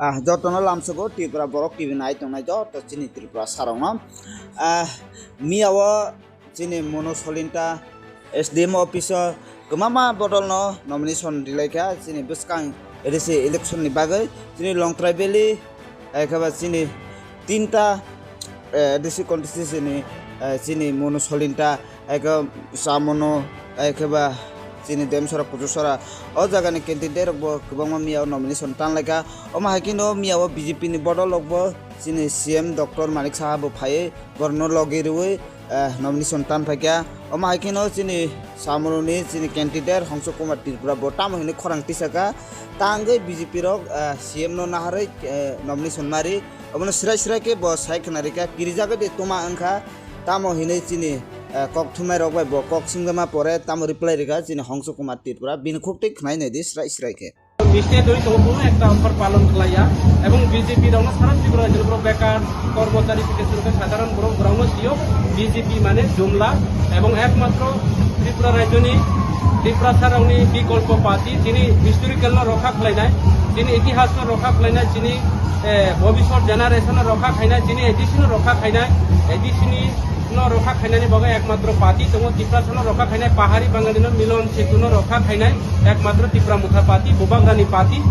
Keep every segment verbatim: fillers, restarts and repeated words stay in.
Ah, jotono lamsogo Tripura Borok T V nai tongnai joto chini Tripura sarokno. Ah, miya o chini Monu Solinta S D M office o kwbangma bodolno nomination rilaikha chini bwskang A D C election ni bagwi. Chini Longtrai Valley, hai khe ba chini tinta, eh, A D C constituency ni, eh, chini Monu Solinta, hai khe Samono, hai khe ba chini Demsora, Kuchusora, o jaga ni candidate rok bo kwbangma miya o nomination tanlaikha. Omo hai kheno miya o B J P ni bodol rok bo chini C M Doctor Manik Saha bo phaiwi borokno logi rwui, eh, nomination tan phaikha. Omo hai kheno chini Samoroni chini candidate Hongso Kumar Tripura bo tamo hinwi khorang tisakha. Tangwi B J P rok, eh, C M no naharwi, eh, nomination mari. Obono srai srai khe bo sai khna rikha, kirijagwi de tuma wngkha. Tamo hinwi chini, eh, kok thumnai rok bai bo kok swngjama pore tamo reply rikha chini Hongso Kumar Tripura. Bini khuk twi khwnai nai di srai srai khe. Mistake doi tongo, kuno ekta offer palon khlaiya, ebong B J P rokno sara Tripura rajyo borok bekar, kormochari theke suru khe sadharon borok, borokno sio B J P mane jumla, ebong ekmatro Tripura rajyoni Tiprasa rokni bikolpo party, chini historical no rokha khlainai, chini itihas no rokha khlainai, chini, eh, bhobishyot generation no rokha khainai, chini A D C no rokha khainai, A D C ni no rokha khainani bagwi ekmatro party tongo, Tiprasa no rokha khainai, Pahari Bangali no Milon Setu no rokha khainai ekmatro Tipra Motha party, Bubagrani party.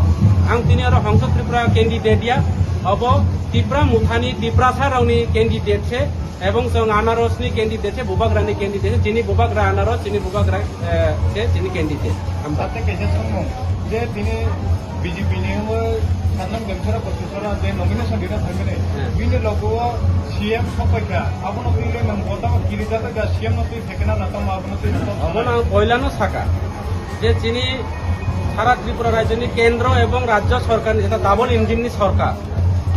Ang tini oro Hongso Tripura candidate ya, obo Tipra Mothani, Tiprasa rokni candidate se, ebong chwng Anaros ni candidate se, Bubagrani candidate se, chini Bubagra Anaros, chini Bubagra, eh, se chini candidate. Hambai. Sate kaisa samung, je tini B J P ni wngwi Sanjang Demsora Kochusora je nomination rina phaimani, Hmm. bini logo o C M sokpaikha, abono twi le nang bo tamo kirijak kha C M no twi phekena na tamo abono twi na tamo. Obono ang poilano saka je chini sara Tripura rajyoni kendro ebong rajyo sorkarni jeta double engine ni sorkar.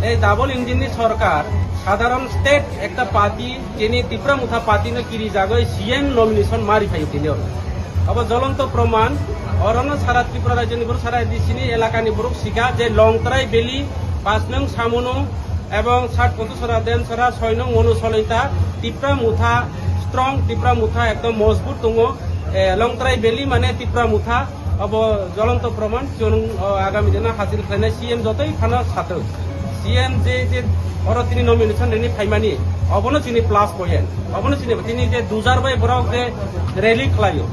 Ei double engine ni sorkar sadharon state ekta party chini Tipra Motha party no kirijagwi C M nomination mari phaio tini oro. Abo jolonto proman, orono sara Tripura rajyoni borok, sara A D C ni elakani borok sikha je Longtrai Valley, Pasnung Samunu, ebong Sat Kotusora, Demsora, Soinung, Monu Solinta, Tipra Motha, strong Tipra Motha, ekdom mojbut tongo, eh, Longtrai Valley mane Tipra Motha, abo jolonto proman, chwng, oh, agami dino hasil khlainai C M jotoi phano satwk. C M je, je oro tini nomination rini phaimani, obono chini plus point, obono chini, tini je Dujar bai borok je rally khlaio,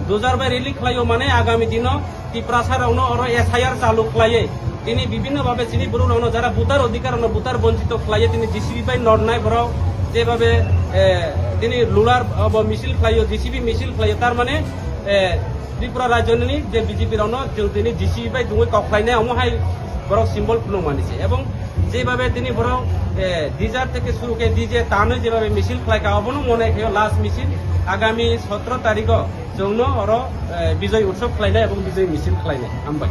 Dujar bai rally khlaio mane agami dino Tiprasa rokno oro S I R chalu khlaiwi, tini bibhinno bhabe chini borok rokno jara voter odhikar rokno voter bonchito khlaiwi tini J C B bai nornai borok, jebhabe, eh, tini lular obo misil khlaio, J C B misil khlaio, tar mane, eh, Tripura rajyoni je B J P rokno chwng tini J C B bai dungwi kok khlainai, omo hai borok symbol phunukmani se. Ebong jebhabe tini borok, eh, D J theke suru khe D J tanwi jebhabe misil khlaikha, obono mone khaio last misil, agami sotro tarikho chwngno oro, eh, Bijoy Utsav khlainai ebong Bijoy misil khlainai. Hambai.